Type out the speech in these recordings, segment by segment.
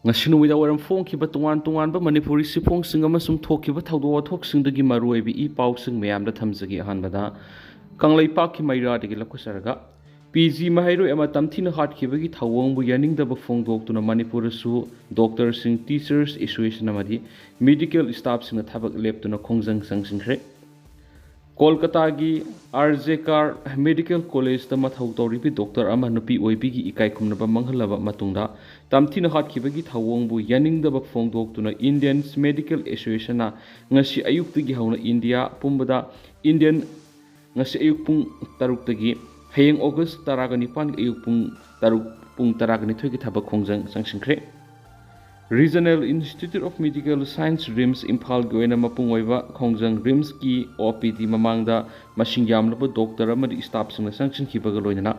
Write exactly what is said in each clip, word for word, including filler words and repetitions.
ꯉꯁꯤ ꯅꯨꯃꯤꯗꯥꯡ ꯋꯥꯏꯔꯝ ꯐꯣꯡꯈꯤꯕ ꯇꯣꯉꯥꯟ ꯇꯣꯉꯥꯟꯕ ꯃꯅꯤꯄꯨꯔꯤ ꯆꯦꯐꯣꯡꯁꯤꯡ ꯑꯃꯁꯨꯡ ꯊꯣꯛꯈꯤꯕ ꯊꯧꯗꯣꯛ ꯋꯥꯊꯣꯛꯁꯤꯡꯗꯒꯤ ꯃꯔꯨꯑꯣꯏꯕ ꯏ ꯄꯥꯎꯁꯤꯡ ꯃꯌꯥꯝꯗ ꯊꯝꯖꯒꯦ꯫ ꯑꯍꯥꯟꯕꯗ ꯀꯪꯂꯩꯄꯥꯛꯀꯤ ꯃꯩꯔꯥꯗꯒꯤ ꯂꯧꯈꯠꯆꯔꯒ, ꯄꯤ ꯖꯤ ꯃꯍꯩꯔꯣꯏ ꯑꯃ ꯇꯝꯊꯤꯅ ꯍꯥꯠꯈꯤꯕꯒꯤ ꯊꯧꯑꯣꯡꯕꯨ ꯌꯥꯅꯤꯡꯗꯕ ꯐꯣꯡꯗꯣꯛꯇꯨꯅ ꯃꯅꯤꯄꯨꯔꯗꯁꯨ ꯗꯣꯛꯇꯔꯁꯤꯡ, ꯇꯤꯆꯔꯁ ꯑꯦꯁꯣꯁꯤꯌꯦꯁꯟ ꯑꯃꯗꯤ ꯃꯦꯗꯤꯀꯦꯜ ꯁ꯭ꯇꯥꯐꯁꯤꯡꯅ ꯊꯕꯛ ꯂꯦꯞꯇꯨꯅ ꯈꯣꯡꯖꯪ ꯆꯪꯁꯤꯟꯈ꯭ꯔꯦ꯫ ꯀꯣꯜꯀꯇꯥꯒꯤ ꯑꯥꯔ ꯖꯦ ꯀꯥꯔ ꯃꯦꯗꯤꯀꯦꯜ ꯀꯣꯂꯦꯖꯇ ꯃꯊꯧ ꯇꯧꯔꯤꯕꯤ ꯗꯣꯛꯇꯔ ꯑꯃ ꯅꯨꯄꯤ ꯑꯣꯏꯕꯤꯒꯤ ꯏꯀꯥꯏ ꯈꯨꯝꯅꯕ ꯃꯥꯡꯍꯜꯂꯕ ꯃꯇꯨꯡꯗ ꯇꯝꯊꯤꯅ ꯍꯥꯠꯈꯤꯕꯒꯤ ꯊꯧꯑꯣꯡꯕꯨ ꯌꯥꯅꯤꯡꯗꯕ ꯐꯣꯡꯗꯣꯛꯇꯨꯅ ꯏꯟꯗꯤꯌꯟꯁ ꯃꯦꯗꯤꯀꯦꯜ ꯑꯦꯁꯣꯁꯤꯌꯦꯁꯟꯅ ꯉꯁꯤ ꯑꯌꯨꯛꯇꯒꯤ ꯍꯧꯅ ꯏꯟꯗꯤꯌꯥ ꯄꯨꯝꯕꯗ ꯏꯟꯗꯤꯌꯟ ꯉꯁꯤ ꯑꯌꯨꯛ ꯄꯨꯡ ꯇꯔꯨꯛꯇꯒꯤ ꯍꯌꯦꯡ ꯑꯣꯒꯁ ꯇꯔꯥꯒ ꯅꯤꯄꯥꯟꯒꯤ ꯑꯌꯨꯛ ꯄꯨꯡ ꯇꯔꯨꯛ, ꯄꯨꯡ ꯇꯔꯥꯒ ꯅꯤꯊꯣꯏꯒꯤ ꯊꯕꯛ ꯈꯣꯡꯖꯪ ꯆꯪꯁꯤꯟꯈ꯭ꯔꯦ꯫ Regional Institute of Medical Science, RIMS, ꯏꯝꯐꯥꯜꯒꯤ ꯑꯣꯏꯅ ꯃꯄꯨꯡ ꯑꯣꯏꯕ ꯈꯣꯡꯖꯪ ꯔꯤꯝꯁꯀꯤ ꯑꯣ ꯄꯤ ꯗꯤ ꯃꯃꯥꯡꯗ ꯃꯁꯤꯡ ꯌꯥꯝꯂꯕ ꯗꯣꯛꯇꯔ ꯑꯃꯗꯤ ꯁ꯭ꯇꯥꯐꯁꯤꯡꯅ ꯆꯪꯁꯤꯟꯈꯤꯕꯒ ꯂꯣꯏꯅꯅ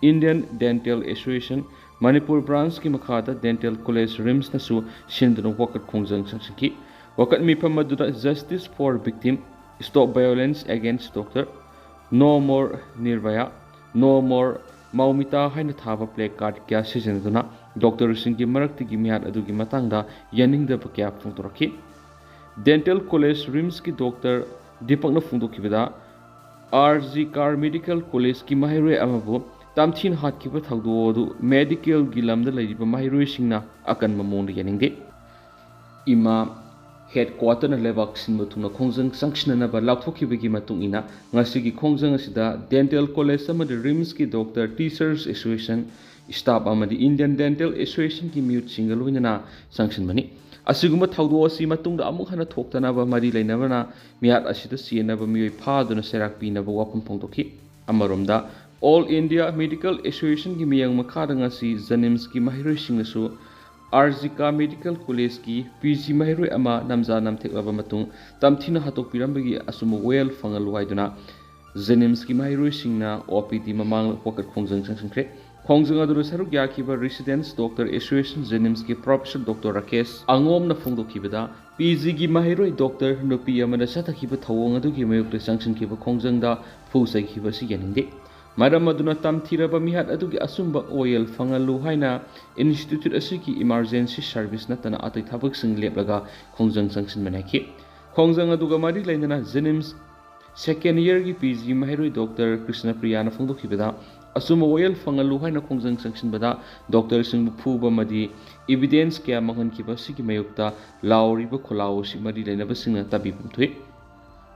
ꯏꯟꯗꯤꯌꯟ ꯗꯦꯟꯇꯦꯜ ꯑꯦꯁꯣꯁꯤꯌꯦꯁꯟ ꯃꯅꯤꯄꯨꯔ ꯕ꯭ꯔꯥꯟꯁꯀꯤ ꯃꯈꯥꯗ ꯗꯦꯟꯇꯦꯜ ꯀꯣꯂꯦꯖ ꯔꯤꯝꯁꯅꯁꯨ ꯁꯤꯟꯗꯨꯅ ꯋꯥꯀꯠ ꯈꯣꯡꯖꯪ ꯆꯪꯁꯤꯟꯈꯤ꯫ ꯋꯥꯀꯠ ꯃꯤꯐꯝ ꯑꯗꯨꯗ Justice for Victim, Stop Violence Against Doctor, No More Nirbhaya, No More Maumita ꯍꯥꯏꯅ ꯊꯥꯕ ꯄ꯭ꯂꯦ ꯀꯥꯔꯗ ꯀꯌꯥ ꯁꯤꯖꯤꯟꯅꯗꯨꯅ ꯗꯣꯛꯇꯔꯁꯤꯡꯒꯤ ꯃꯔꯛꯇꯒꯤ ꯃꯤꯍꯥꯠ ꯑꯗꯨꯒꯤ ꯃꯇꯥꯡꯗ ꯌꯥꯅꯤꯡꯗꯕ ꯀꯌꯥ ꯐꯣꯡꯗꯣꯔꯛꯈꯤ꯫ ꯗꯦꯟꯇꯦꯜ ꯀꯣꯂꯦꯖ ꯔꯤꯝꯁꯀꯤ ꯗꯣꯛꯇꯔ ꯗꯤꯄꯛꯅ ꯐꯣꯡꯗꯣꯛꯈꯤꯕꯗ, ꯑꯥꯔ ꯖꯤ ꯀꯥꯔ ꯃꯦꯗꯤꯀꯦꯜ ꯀꯣꯂꯦꯖꯀꯤ ꯃꯍꯩꯔꯣꯏ ꯑꯃꯕꯨ ꯇꯝꯊꯤꯅ ꯍꯥꯠꯈꯤꯕ ꯊꯧꯗꯣꯛ ꯑꯗꯨ ꯃꯦꯗꯤꯀꯦꯜꯒꯤ ꯂꯝꯗ ꯂꯩꯔꯤꯕ ꯃꯍꯩꯔꯣꯏꯁꯤꯡꯅ ꯑꯀꯟꯕ ꯃꯑꯣꯡꯗ ꯌꯥꯅꯤꯡꯗꯦ꯫ ꯏꯃꯥ ꯍꯦꯗ ꯀ꯭ꯋꯥꯇꯔꯅ ꯂꯩꯕꯥꯛ ꯁꯤꯟꯕ ꯊꯨꯡꯅ ꯈꯣꯡꯖꯪ ꯆꯪꯁꯤꯟꯅꯅꯕ ꯂꯥꯎꯊꯣꯛꯈꯤꯕꯒꯤ ꯃꯇꯨꯡ ꯏꯟꯅ ꯉꯁꯤꯒꯤ ꯈꯣꯡꯖꯪ ꯑꯁꯤꯗ ꯗꯦꯟꯇꯦꯜ ꯀꯣꯂꯦꯖ ꯑꯃꯗꯤ ꯔꯤꯝꯁꯀꯤ ꯗꯣꯛꯇꯔ, ꯇꯤꯆꯔꯁ ꯑꯦꯁꯣꯁꯤꯌꯦꯁꯟ, ꯁ꯭ꯇꯥꯐ ꯑꯃꯗꯤ ꯏꯟꯗꯤꯌꯟ ꯗꯦꯟꯇꯦꯜ ꯑꯦꯁꯣꯁꯤꯌꯦꯁꯟꯒꯤ ꯃꯤꯍꯨꯠꯁꯤꯡꯒ ꯂꯣꯏꯅꯅ ꯆꯪꯁꯤꯟꯕꯅꯤ꯫ ꯑꯁꯤꯒꯨꯝꯕ ꯊꯧꯗꯣꯛ ꯑꯁꯤ ꯃꯇꯨꯡꯗ ꯑꯃꯨꯛ ꯍꯟꯅ ꯊꯣꯛꯇꯅꯕ ꯃꯔꯤ ꯂꯩꯅꯕꯅ ꯃꯤꯍꯥꯠ ꯑꯁꯤꯗ ꯆꯦꯟꯅꯕ ꯃꯤꯑꯣꯏ ꯐꯥꯗꯨꯅ ꯆꯩꯔꯥꯛ ꯄꯤꯅꯕ ꯋꯥꯐꯝ ꯐꯣꯡꯗꯣꯛꯈꯤ꯫ ꯑꯃꯔꯣꯝꯗ, ꯑꯣꯜ ꯏꯟꯗꯤꯌꯥ ꯃꯦꯗꯤꯀꯦꯜ ꯑꯦꯁꯣꯁꯤꯌꯦꯁꯟꯒꯤ ꯃꯤꯌꯥꯝ ꯃꯈꯥꯗ ꯉꯁꯤ ꯖꯦꯅꯤꯝꯁꯀꯤ ꯃꯍꯩꯔꯣꯏꯁꯤꯡꯅꯁꯨ ꯑꯥꯔ ꯖꯤ ꯀꯥꯔ ꯃꯦꯗꯤꯀꯦꯜ ꯀꯣꯂꯦꯖꯀꯤ ꯄꯤ ꯖꯤ ꯃꯍꯩꯔꯣꯏ ꯑꯃ ꯅꯝꯖꯥ ꯅꯝꯊꯦꯛꯂꯕ ꯃꯇꯨꯡ ꯇꯝꯊꯤꯅ ꯍꯥꯠꯇꯣꯛꯄꯤꯔꯝꯕꯒꯤ ꯑꯆꯨꯝꯕ ꯋꯥꯌꯦꯜ ꯐꯪꯍꯜꯂꯨ ꯍꯥꯏꯗꯨꯅ ꯖꯦꯅꯤꯝꯁꯀꯤ ꯃꯍꯩꯔꯣꯏꯁꯤꯡꯅ ꯑꯣ ꯄꯤ ꯗꯤ ꯃꯃꯥꯡ ꯋꯥꯀꯠ ꯈꯣꯡꯖꯪ ꯆꯪꯁꯤꯟꯈ꯭ꯔꯦ꯫ ꯈꯣꯡꯖꯪ ꯑꯗꯨꯗ ꯁꯔꯨꯛ ꯌꯥꯈꯤꯕ ꯔꯦꯁꯤꯗꯦꯟꯁ ꯗꯣꯛꯇꯔ ꯑꯦꯁꯣꯁꯤꯌꯦꯁꯟ ꯖꯦꯅꯤꯝꯁꯀꯤ ꯄ꯭ꯔꯣꯐꯦꯁꯔ ꯗꯣꯛꯇꯔ ꯔꯥꯀꯦꯁ ꯑꯉꯣꯝꯅ ꯐꯣꯡꯗꯣꯛꯈꯤꯕꯗ, ꯄꯤ ꯖꯤꯒꯤ ꯃꯍꯩꯔꯣꯏ ꯗꯣꯛꯇꯔ ꯅꯨꯄꯤ ꯑꯃꯅ ꯆꯠꯊꯈꯤꯕ ꯊꯧꯑꯣꯡ ꯑꯗꯨꯒꯤ ꯃꯥꯌꯣꯛꯇ ꯆꯪꯁꯤꯟꯈꯤꯕ ꯈꯣꯡꯖꯪꯗ ꯐꯨ ꯆꯩꯈꯤꯕ ꯑꯁꯤ ꯌꯥꯅꯤꯡꯗꯦ꯫ ꯃꯔꯝ ꯑꯗꯨꯅ ꯇꯝꯊꯤꯔꯕ ꯃꯤꯍꯥꯠ ꯑꯗꯨꯒꯤ ꯑꯆꯨꯝꯕ ꯑꯣꯏꯌꯦꯜ ꯐꯪꯍꯜꯂꯨ ꯍꯥꯏꯅ institute ꯑꯁꯤꯒꯤ emergency service ꯅꯠꯇꯅ ꯑꯇꯩ ꯊꯕꯛꯁꯤꯡ ꯂꯦꯞꯂꯒ ꯈꯣꯡꯖꯪ ꯆꯪꯁꯤꯟꯕꯅꯤ ꯍꯥꯏꯈꯤ꯫ ꯈꯣꯡꯖꯪ ꯑꯗꯨꯒ ꯃꯔꯤ ꯂꯩꯅꯅ JNIMS second year ꯒꯤ PG ꯃꯍꯩꯔꯣꯏ ꯗꯣꯛꯇꯔ ꯀ꯭ꯔꯤꯁꯅꯄ꯭ꯔꯤꯌꯥꯅ ꯐꯣꯡꯗꯣꯛꯈꯤꯕꯗ, ꯑꯆꯨꯝꯕ ꯋꯥꯌꯦꯜ ꯐꯪꯍꯜꯂꯨ ꯍꯥꯏꯅ ꯈꯣꯡꯖꯪ ꯆꯪꯁꯤꯟꯕꯗ ꯗꯣꯛꯇꯔꯁꯤꯡꯕꯨ ꯐꯨꯕ ꯑꯃꯗꯤ evidence ꯀꯌꯥ ꯃꯥꯡꯍꯟꯈꯤꯕ ꯑꯁꯤꯒꯤ ꯃꯥꯌꯣꯛꯇ ꯂꯥꯎꯔꯤꯕ ꯈꯣꯜꯂꯥꯎ ꯑꯁꯤ ꯃꯔꯤ ꯂꯩꯅꯕꯁꯤꯡꯅ ꯇꯥꯕꯤꯐꯝ ꯊꯣꯛꯏ꯫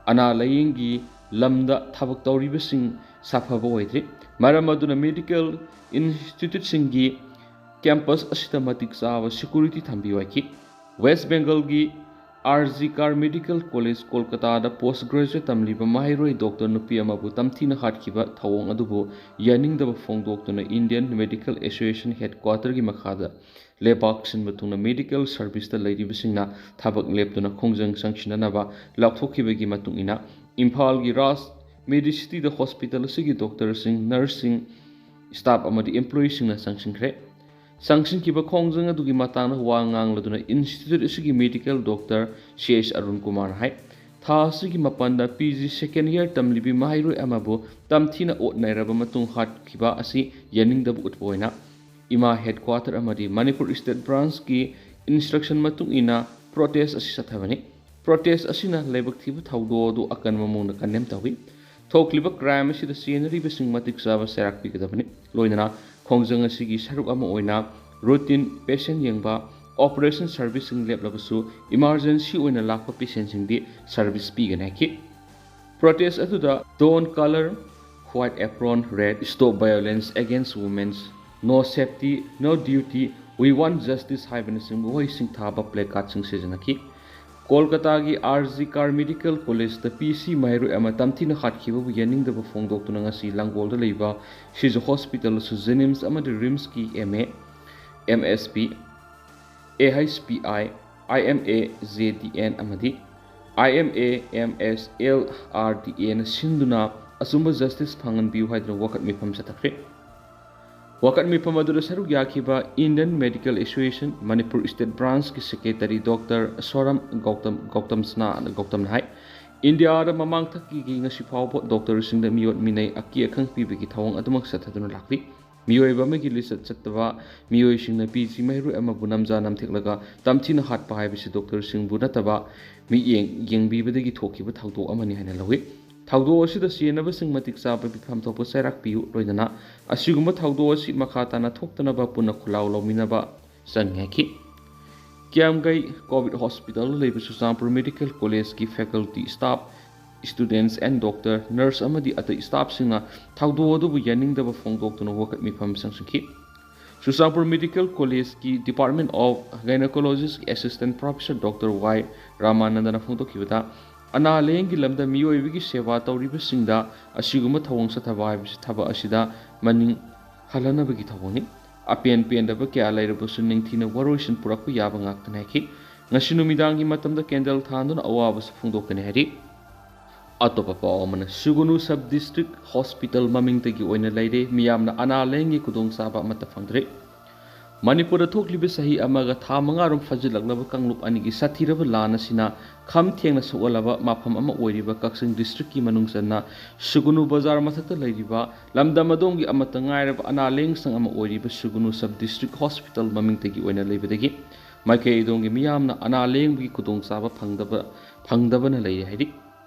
ꯑꯅꯥ ꯂꯥꯌꯦꯡꯒꯤ ꯂꯝꯗ ꯊꯕꯛ ꯇꯧꯔꯤꯕꯁꯤꯡ ꯁꯥꯐꯕ ꯑꯣꯏꯗ꯭ꯔꯤ꯫ ꯃꯔꯝ ꯑꯗꯨꯅ medical institute ꯁꯤꯡꯒꯤ campus ꯑꯁꯤꯗ ꯃꯇꯤꯛ ꯆꯥꯕ security ꯊꯝꯕꯤꯌꯨ ꯍꯥꯏꯈꯤ꯫ West Bengal ꯒꯤ RG Kar Medical College ꯀꯣꯜꯀꯇꯥꯗ post graduate ꯇꯝꯂꯤꯕ ꯃꯍꯩꯔꯣꯏ ꯗꯣꯛꯇꯔ ꯅꯨꯄꯤ ꯑꯃꯕꯨ ꯇꯝꯊꯤꯅ ꯍꯥꯠꯈꯤꯕ ꯊꯧꯑꯣꯡ ꯑꯗꯨꯕꯨ ꯌꯥꯅꯤꯡꯗꯕ ꯐꯣꯡꯗꯣꯛꯇꯨꯅ Indian Medical Association headquarter ꯒꯤ ꯃꯈꯥꯗ ꯂꯩꯕꯥꯛ ꯁꯤꯟꯕ ꯊꯨꯡꯅ medical service ꯇ ꯂꯩꯔꯤꯕꯁꯤꯡꯅ ꯊꯕꯛ ꯂꯦꯞꯇꯨꯅ ꯈꯣꯡꯖꯪ ꯆꯪꯁꯤꯟꯅꯅꯕ ꯂꯥꯎꯊꯣꯛꯈꯤꯕꯒꯤ ꯃꯇꯨꯡ ꯏꯟꯅ, ꯏꯝꯐꯥꯜꯒꯤ ꯔꯥꯖ Medicity ꯗ hospital ꯑꯁꯤꯒꯤ ꯗꯣꯛꯇꯔꯁꯤꯡ, nurse ꯁꯤꯡ, staff ꯑꯃꯗꯤ employee ꯁꯤꯡꯅ ꯆꯪꯁꯤꯟꯈ꯭ꯔꯦ꯫ ꯆꯪꯁꯤꯟꯈꯤꯕ ꯈꯣꯡꯖꯪ ꯑꯗꯨꯒꯤ ꯃꯇꯥꯡꯗ ꯋꯥ ꯉꯥꯡꯂꯗꯨꯅ institute ꯑꯁꯤꯒꯤ medical doctor C H Arun ꯀꯨꯃꯥꯔꯅ ꯍꯥꯏ, ꯊꯥ ꯑꯁꯤꯒꯤ ꯃꯥꯄꯟꯗ PG second year ꯇꯝꯂꯤꯕꯤ ꯃꯍꯩꯔꯣꯏ ꯑꯃꯕꯨ ꯇꯝꯊꯤꯅ ꯑꯣꯠ ꯅꯩꯔꯕ ꯃꯇꯨꯡ ꯍꯥꯠꯈꯤꯕ ꯑꯁꯤ ꯌꯥꯅꯤꯡꯗꯕ ꯎꯠꯄ ꯑꯣꯏꯅ ꯏꯃꯥ headquarter ꯑꯃꯗꯤ ꯃꯅꯤꯄꯨꯔ state branch ꯀꯤ instruction ꯃꯇꯨꯡ ꯏꯟꯅ protest ꯑꯁꯤ ꯆꯠꯊꯕꯅꯤ꯫ Protest ꯑꯁꯤꯅ ꯂꯥꯏꯕꯛ ꯊꯤꯕ ꯊꯧꯗꯣꯛ ꯑꯗꯨ ꯑꯀꯟꯕ ꯃꯑꯣꯡꯗ condemn ꯇꯧꯏ꯫ ꯊꯣꯛꯂꯤꯕ crime ꯑꯁꯤꯗ ꯆꯦꯟꯅꯔꯤꯕꯁꯤꯡ ꯃꯇꯤꯛ ꯆꯥꯕ ꯆꯩꯔꯥꯛ ꯄꯤꯒꯗꯕꯅꯤ꯫ ꯂꯣꯏꯅꯅ ꯈꯣꯡꯖꯪ ꯑꯁꯤꯒꯤ ꯁꯔꯨꯛ ꯑꯃ ꯑꯣꯏꯅ routine patient ꯌꯦꯡꯕ, operation service ꯁꯤꯡ ꯂꯦꯞꯂꯕꯁꯨ emergency ꯑꯣꯏꯅ ꯂꯥꯛꯄ patient ꯁꯤꯡꯗꯤ service ꯄꯤꯒꯅꯤ ꯍꯥꯏꯈꯤ꯫ Protest ꯑꯗꯨꯗ "Don't color, white apron, red, stop violence against women, no safety, no duty, we want justice" ꯍꯥꯏꯕꯅꯆꯤꯡꯕ ꯋꯥꯍꯩꯁꯤꯡ ꯊꯥꯕ placard ꯁꯤꯡ ꯁꯤꯖꯤꯟꯅꯈꯤ꯫ ꯀꯣꯜꯀꯇꯥꯒꯤ RG Kar Medical College ꯇ PC ꯃꯍꯩꯔꯣꯏ ꯑꯃ ꯇꯝꯊꯤꯅ ꯍꯥꯠꯈꯤꯕꯕꯨ ꯌꯥꯅꯤꯡꯗꯕ ꯐꯣꯡꯗꯣꯛꯇꯨꯅ ꯉꯁꯤ ꯂꯥꯡꯒꯣꯜꯗ ꯂꯩꯕ ꯁꯤꯖ hospital, JNIMS ꯑꯃꯗꯤ RIMS ꯀꯤ MA, MSP, AHPI, IMAJDN ꯑꯃꯗꯤ IMAMSLRDA ꯅ ꯁꯤꯟꯗꯨꯅ ꯑꯆꯨꯝꯕ justice ꯐꯪꯍꯟꯕꯤꯌꯨ ꯍꯥꯏꯗꯨꯅ ꯋꯥꯀꯠ ꯃꯤꯐꯝ ꯆꯠꯊꯈ꯭ꯔꯦ꯫ ꯋꯥꯀꯠ ꯃꯤꯐꯝ ꯑꯗꯨꯗ ꯁꯔꯨꯛ ꯌꯥꯈꯤꯕ Indian Medical Association Manipur state branch ꯀꯤ secretary Doctor ꯁꯣꯔꯝ ꯒꯧꯇꯝ, ꯒꯧꯇꯝ ꯁꯅꯥ, ꯒꯧꯇꯝꯅ ꯍꯥꯏ, ꯏꯟꯗꯤꯌꯥꯗ ꯃꯃꯥꯡ ꯊꯛꯀꯤ ꯉꯁꯤ ꯐꯥꯎꯕ ꯗꯣꯛꯇꯔꯁꯤꯡꯗ ꯃꯤꯑꯣꯠ ꯃꯤꯅꯩ, ꯑꯀꯤ ꯑꯈꯪ ꯄꯤꯕꯒꯤ ꯊꯧꯑꯣꯡ ꯑꯗꯨꯃꯛ ꯆꯠꯊꯗꯨꯅ ꯂꯥꯛꯂꯤ꯫ ꯃꯤꯑꯣꯏꯕ ꯑꯃꯒꯤ ꯂꯤꯆꯠ ꯆꯠꯇꯕ, ꯃꯤꯑꯣꯏꯁꯤꯡꯅ ꯄꯤ ꯖꯤ ꯃꯍꯩꯔꯣꯏ ꯑꯃꯕꯨ ꯅꯝꯖꯥ ꯅꯝꯊꯦꯛꯂꯒ ꯇꯝꯊꯤꯅ ꯍꯥꯠꯄ ꯍꯥꯏꯕꯁꯤ ꯗꯣꯛꯇꯔꯁꯤꯡꯕꯨ ꯅꯠꯇꯕ ꯃꯤꯠꯌꯦꯡ ꯌꯦꯡꯕꯤꯕꯗꯒꯤ ꯊꯣꯛꯈꯤꯕ ꯊꯧꯗꯣꯛ ꯑꯃꯅꯤ ꯍꯥꯏꯅ ꯂꯧꯏ꯫ ꯊꯧꯗꯣꯛ ꯑꯁꯤꯗ ꯆꯦꯟꯅꯕꯁꯤꯡ ꯃꯇꯤꯛ ꯆꯥꯕ ꯃꯤꯐꯝ ꯊꯣꯛꯄ ꯆꯩꯔꯥꯛ ꯄꯤꯌꯨ, ꯂꯣꯏꯅꯅ ꯑꯁꯤꯒꯨꯝꯕ ꯊꯧꯗꯣꯛ ꯑꯁꯤ ꯃꯈꯥ ꯇꯥꯅ ꯊꯣꯛꯇꯅꯕ ꯄꯨꯟꯅ ꯈꯨꯜꯂꯥꯎ ꯂꯧꯃꯤꯟꯅꯕ ꯆꯪꯉꯤ ꯍꯥꯏꯈꯤ꯫ ꯀꯤꯌꯥꯝꯒꯩ ꯀꯣꯚꯤꯗ ꯍꯣꯁꯄꯤꯇꯥꯜꯗ ꯂꯩꯕ ꯆꯨꯔꯆꯥꯟꯄꯨꯔ ꯃꯦꯗꯤꯀꯦꯜ ꯀꯣꯂꯦꯖꯀꯤ faculty staff, students and doctor, nurse ꯑꯃꯗꯤ ꯑꯇꯩ ꯁ꯭ꯇꯥꯐꯁꯤꯡꯅ ꯊꯧꯗꯣꯛ ꯑꯗꯨꯕꯨ ꯌꯥꯅꯤꯡꯗꯕ ꯐꯣꯡꯗꯣꯛꯇꯨꯅ ꯋꯥꯀꯠ ꯃꯤꯐꯝ ꯆꯪꯁꯤꯟꯈꯤ꯫ ꯆꯨꯔꯆꯥꯟꯄꯨꯔ ꯃꯦꯗꯤꯀꯦꯜ ꯀꯣꯂꯦꯖꯀꯤ ꯗꯤꯄꯥꯔꯠꯃꯦꯟ ꯑꯣꯐ ꯒꯥꯏꯅꯣꯀꯣꯂꯣꯖꯤꯁꯀꯤ ꯑꯦꯁꯤꯁꯇꯦꯟꯠ ꯄ꯭ꯔꯣꯐꯦꯁꯔ ꯗꯣꯛꯇꯔ ꯋꯥꯏ ꯔꯥꯃꯥꯅꯟꯗꯅ ꯐꯣꯡꯗꯣꯛꯈꯤꯕꯗ, ꯑꯅꯥ ꯂꯥꯌꯦꯡꯒꯤ ꯂꯝꯗ ꯃꯤꯑꯣꯏꯕꯒꯤ ꯁꯦꯕꯥ ꯇꯧꯔꯤꯕꯁꯤꯡꯗ ꯑꯁꯤꯒꯨꯝꯕ ꯊꯧꯑꯣꯡ ꯆꯠꯊꯕ ꯍꯥꯏꯕꯁꯤ ꯊꯕꯛ ꯑꯁꯤꯗ ꯃꯅꯤꯡ ꯍꯜꯍꯟꯅꯕꯒꯤ ꯊꯧꯑꯣꯡꯅꯤ꯫ ꯑꯄꯦꯟ ꯄꯦꯟꯗꯕ ꯀꯌꯥ ꯂꯩꯔꯕꯁꯨ ꯅꯤꯡꯊꯤꯅ ꯋꯥꯔꯣꯏꯁꯤꯟ ꯄꯨꯔꯛꯄ ꯌꯥꯕ ꯉꯥꯛꯇꯅꯤ ꯍꯥꯏꯈꯤ꯫ ꯉꯁꯤ ꯅꯨꯃꯤꯗꯥꯡꯒꯤ ꯃꯇꯝꯗ ꯀꯦꯟꯗꯜ ꯊꯥꯟꯗꯨꯅ ꯑꯋꯥꯕꯁꯨ ꯐꯣꯡꯗꯣꯛꯀꯅꯤ ꯍꯥꯏꯔꯤ꯫ ꯑꯇꯣꯞꯄ ꯄꯥꯎ ꯑꯃꯅ, ꯁꯨꯒꯨꯅꯨ ꯁꯕ ꯗꯤꯁꯇ꯭ꯔꯤꯛ ꯍꯣꯁꯄꯤꯇꯥꯜ ꯃꯃꯤꯡꯇꯒꯤ ꯑꯣꯏꯅ ꯂꯩꯔꯦ, ꯃꯤꯌꯥꯝꯅ ꯑꯅꯥ ꯂꯥꯌꯦꯡꯒꯤ ꯈꯨꯗꯣꯡꯆꯥꯕ ꯑꯃꯠꯇ ꯐꯪꯗ꯭ꯔꯦ꯫ ꯃꯅꯤꯄꯨꯔꯗ ꯊꯣꯛꯂꯤꯕ ꯆꯍꯤ ꯑꯃꯒ ꯊꯥ ꯃꯉꯥꯔꯣꯝ ꯐꯥꯖꯤꯜꯂꯛꯂꯕ ꯀꯥꯡꯂꯨꯞ ꯑꯅꯤꯒꯤ ꯁꯥꯊꯤꯔꯕ ꯂꯥꯟ ꯑꯁꯤꯅ ꯈꯝ ꯊꯦꯡꯅ ꯁꯣꯛꯍꯜꯂꯕ ꯃꯐꯝ ꯑꯃ ꯑꯣꯏꯔꯤꯕ ꯀꯛꯆꯤꯡ ꯗꯤꯁꯇ꯭ꯔꯤꯛꯀꯤ ꯃꯅꯨꯡ ꯆꯟꯅ ꯁꯨꯒꯨꯅꯨ ꯕꯖꯥꯔ ꯃꯊꯛꯇ ꯂꯩꯔꯤꯕ ꯂꯝꯗꯝ ꯑꯗꯣꯝꯒꯤ ꯑꯃꯠꯇ ꯉꯥꯏꯔꯕ ꯑꯅꯥ ꯂꯥꯌꯦꯡ ꯁꯪ ꯑꯃ ꯑꯣꯏꯔꯤꯕ ꯁꯨꯒꯨꯅꯨ ꯁꯕ ꯗꯤꯁꯇ꯭ꯔꯤꯛ ꯍꯣꯁꯄꯤꯇꯥꯜ ꯃꯃꯤꯡꯇꯒꯤ ꯑꯣꯏꯅ ꯂꯩꯕꯗꯒꯤ ꯃꯥꯏꯀꯩ ꯑꯗꯣꯝꯒꯤ ꯃꯤꯌꯥꯝꯅ ꯑꯅꯥ ꯂꯥꯌꯦꯡꯕꯒꯤ ꯈꯨꯗꯣꯡꯆꯥꯕ ꯐꯪꯗꯕ, ꯐꯪꯗꯕꯅ ꯂꯩꯔꯦ ꯍꯥꯏꯔꯤ꯫